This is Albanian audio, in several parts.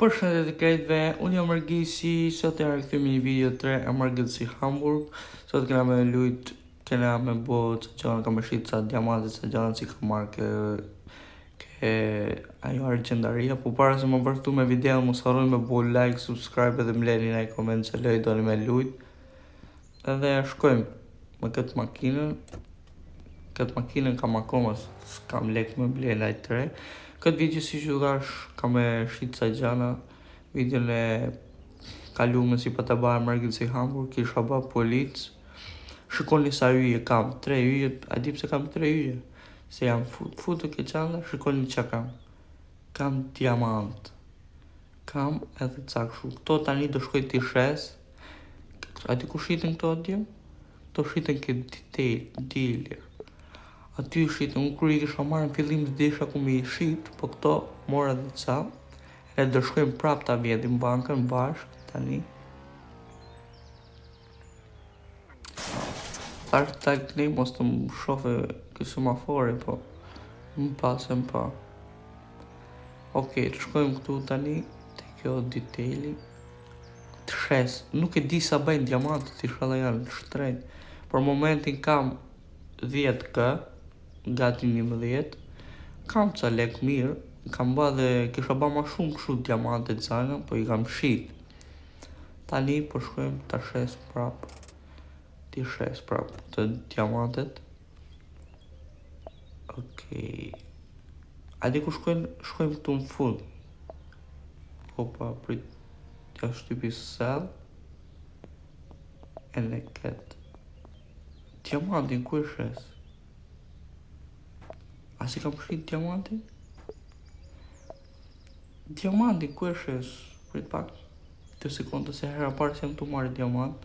Përshëndetje krejtve, unë jam Ergisi, sot jam rikthyer me një video të re Emergency Hamburg. Sot kena me lujt, kena me bo ca gjana, kam me shit ca diamante, ca gjana që kam marrë ke, ke ajo argjendaria. Po para se me vazhdu me video, mos harroni me bo like, subscribe edhe më leni një koment që lojë doni me lujt. Edhe shkojmë me këtë makinën. Këtë makinën kam akoma, s'kam lek me ble naj të re. Këtë video si që thash, kam me shit ca gjana. Videon e kalume si pa të ba Emergency Hamburg, kisha ba polic. Shikoni sa yje kam, tre yje, a di pse kam tre yje? Se jam fut, futu ke çanta, shikoni çka kam. Kam diamant. Kam edhe ca kështu. Këto tani do shkoj t'i shes. A di ku shiten këto atje? Këto shiten ke detail, dealer. Aty shiten, unë kur i kisha marrë në fillim s'disha ku me i shit, po këto mora edhe ca. E do shkojmë prap ta vjedhim bankën bashk tani. Thash ta kënej mos të më shofe ky semafori, po më pa se më pa. Okej, të shkojmë këtu tani, te kjo detaili. Të shes, nuk e di sa bëjnë diamantet, ishalla janë të shtrenjtë. Për momentin kam 10k, gati 11. Kam ca lek mirë, kam ba dhe kisha ba ma shumë kështu diamante të po i kam shit. Tani po shkojmë ta shes prap. T'i shes prap të diamantet. Okej. A di ku shkojmë? Shkojmë këtu në fund. Opa, prit. Ja shtypi sell. E në këtë. Diamantin, ku e shes? A si kam shit diamantin? Diamantin, ku e shes? Prit pak. Të sekonda se hera parë që jam të marrë diamant.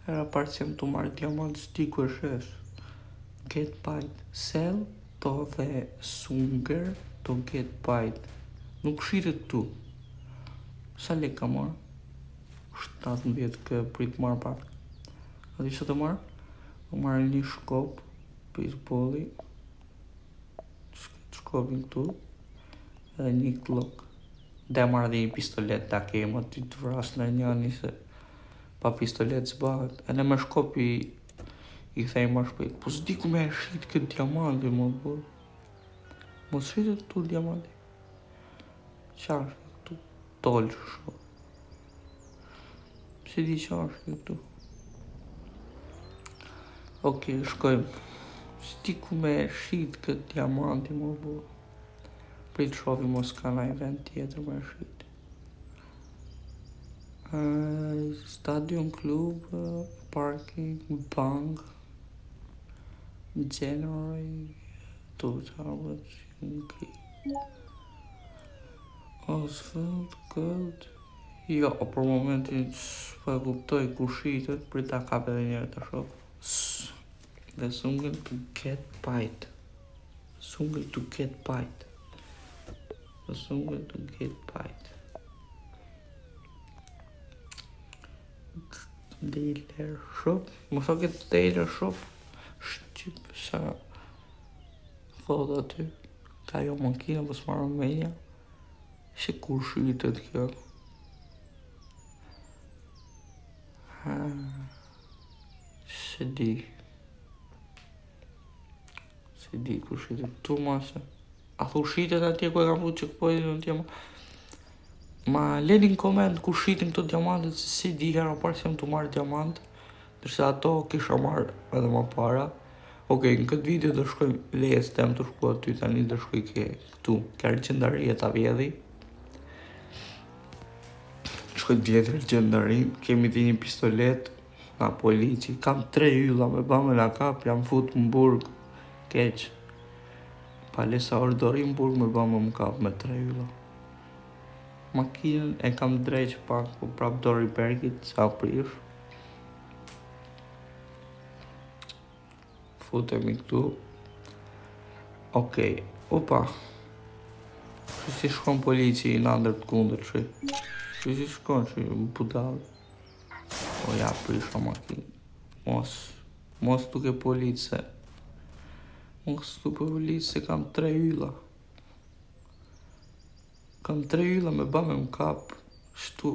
Hera parë që jam të marrë diamant, s'di ku e shes. Get paid. Sell to the sunger to get paid. Nuk shitet këtu. Sa lek ka marrë? 17 kë prit marr pak. A di sa të marr? Do marr një shkop bejsbolli. Shkopin këtu. Edhe një Glock. Dhe marr edhe një pistolet ta kem aty të vras në njëni se pa pistolet s'bahet. Edhe me shkop i i thej më shpejt. Po s'di ku me e shit këtë diamanti, më burr. Mos shitet këtu diamanti. Qa është këtu? Tol shoh. Si di qa është këtu? Okej, shkojmë. S'di ku me e shit këtë diamanti, më burr. Prit shohim mos ka naj vend tjetër me shit. Uh, stadium club, parking, bank, January, 2000, Osfeld, Gold. Jo, për momentin s'po e kuptoj ku shitet, prit ta kap edhe njëherë të shoh. The Sungle to get paid. Sungle to get paid. The Sungle to get paid. Dealer shop. Mos o këtë dealer shop. Shqip sa thot aty. Ka jo makina, po s'marrë menja. Si kur shitet kjo? Ha, se di. Se di ku shitet këtu mase. A thu shitet atje ku e kam fut checkpointin në diamant. Ma leni në koment ku shiten këto diamantet se si di hera parë që jam të marrë diamant. Ndërsa ato kisha marrë edhe më para. Okej, në këtë video do shkojmë leje se jam të shku aty tani do shkoj ke këtu, ke argjendaria ta vjedhi. Shkoj të vjedhi argjendarin, kemi dhe një pistolet nga polici. Kam tre ylla me ba me na kap, jam fut në burg. Keq. Pa lesa orë do rri në burg me ba me më kap me tre ylla. Makinën e kam dreq pak, po prap do riperkit, sa prish. Futemi këtu. Okej, opa. Që si shkon polici në andër të kundër që? Që si shkon që budall? O ja, prisha makinë. Mos, mos duke polic se. Mos duke polic se kam tre ylla. Kam tre ylla me ba me më kap. Shtu,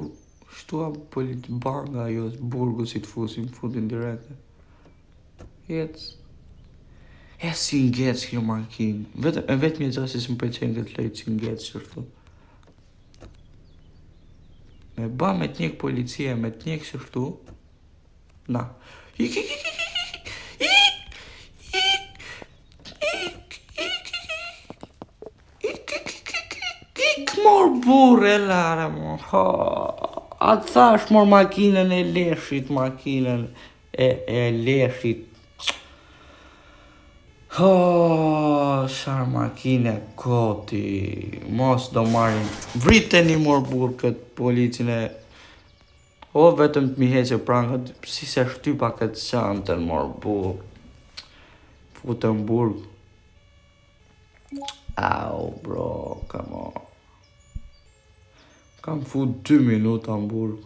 shtu a polic banga jo burgu si të fusin, futin direkte. Ec. E si ngec kjo makinë. Vetëm e vetmja gjë që s'më pëlqen këtë lojë si ngec qështu. Me ba me të njek policia, me të njek qështu. Na. Ik, ik, ik, ik, ik, ik, ik, ik, ik, ik, ik, ik, ik, ik, mor burr e lara, mor. Ha, a të thash mor makinën e leshit, makinën e, e leshit. Ho, çar makine koti, mos do marrin. Vriteni mor burr këtë policin e O vetëm të mi heqe prangat, si se shtypa këtë çantën mor burr. Futëm burg. Au, bro, come on. Kam fut 2 minuta në burg.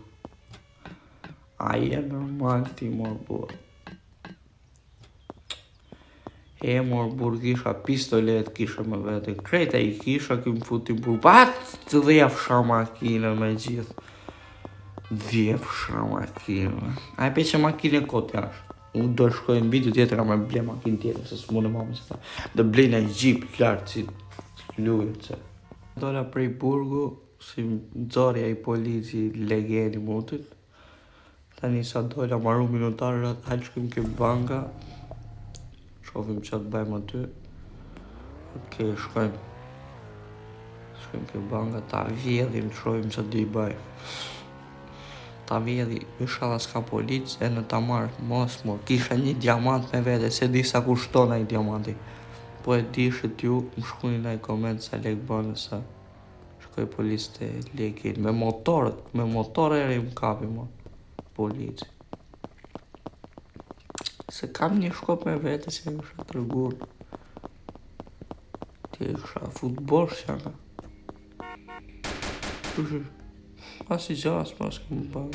A je normal ti mor burr. E mor burr kisha pistolet kisha me vete. Krejt e i kisha ky më futi në burg. Pa të dhjefsha makinën me gjithë. Dhjefsha makinën. A e pe që makinë kot jash. Unë do shkoj në video tjetër kam me ble makinë tjetër se s'mundem ma me se ta. Do blej në Jeep lart si lujet se. Dola prej burgu si nxori ai polici legeni mutit. Tani sa dola maru minutarët, hajtë shkojmë ke banka. Shohim që të bëjmë aty. Okej, shkojmë. Shkojmë ke banka, ta vjedhim, të shohim që di bëjmë. Ta vjedhi, inshallah s'ka polic, e në ta marr, mos mor. Kisha një diamant me vete, se di sa kushton ai diamanti. Po e dishit ju, më shkruani në koment sa lek bën sa shkoj polic te lekin. Me motor, me motor eri më kapi mo polici. Se kam një shkop me vete si e kisha tregur. Ti e kisha fut bosh që nga. Kush është? As i gja, s'pas ka më bank.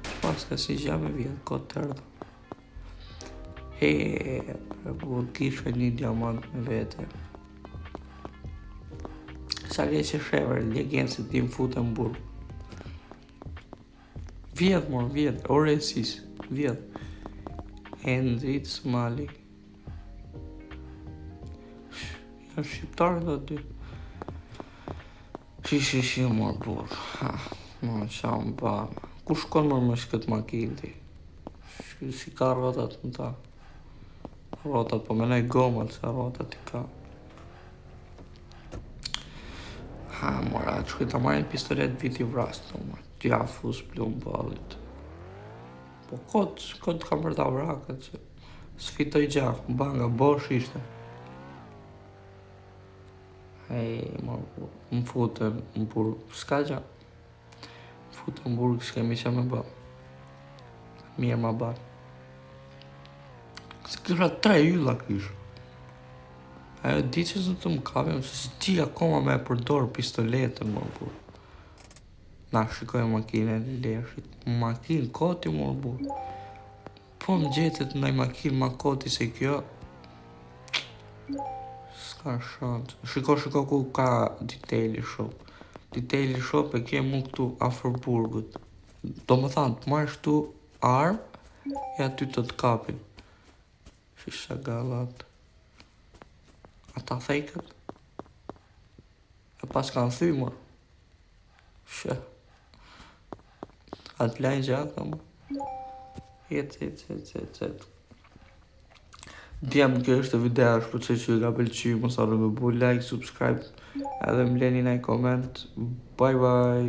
S'pas ka si gja me vjedh, kot të erdha. He, po kisha një diamant me vete. Sa ke që shever, legen se ti më fute në burg. Vjedh, mor, vjedh, ore sis, vjedh. Endrit Smali. Janë shqiptarë dhe dy. Shi, shi, shi, mor, burr. Ha, mor, qa më ba. Ku shkon mor me këtë makinë ti? Si, si ka rrotat në ta? Rrotat, po menoj gomat, se rrotat i ka. Ha, mora, të shkoj ta marrin pistolet viti vras, të mor. T'ja fus plum ballit. Po kot, kot kam për ta vra këtë se s'fitoj gja, banka bosh ishte. Hej, mor, më futën në burg, s'ka gja. Më futën në burg, s'kemi që me bë. Mirë ma ban. Se kisha tre ylla kish. Ajo di që s'do të më kapim, se si ti akoma me e përdor pistoletën, mor burr. Na shikoj makinën e leshit. Makinë koti, mor burr. Po më gjetet ndaj makinë ma koti se kjo. S'ka shans. Shiko, shiko ku ka detail shop. Detail shop e ke mu këtu afër burgut. Do më thanë, të marrësh këtu armë, e aty të të kapin. Shisha gallat. Ata thekët. E pas kanë thy, mor. Shë. A të lajnë gjatë, mor. Ec, ec, ec, ec, ec. Djem, kjo është video, shpresoj që ju ka pëlqy, mos harroni me bu like, subscribe, edhe më leni një koment. Bye bye.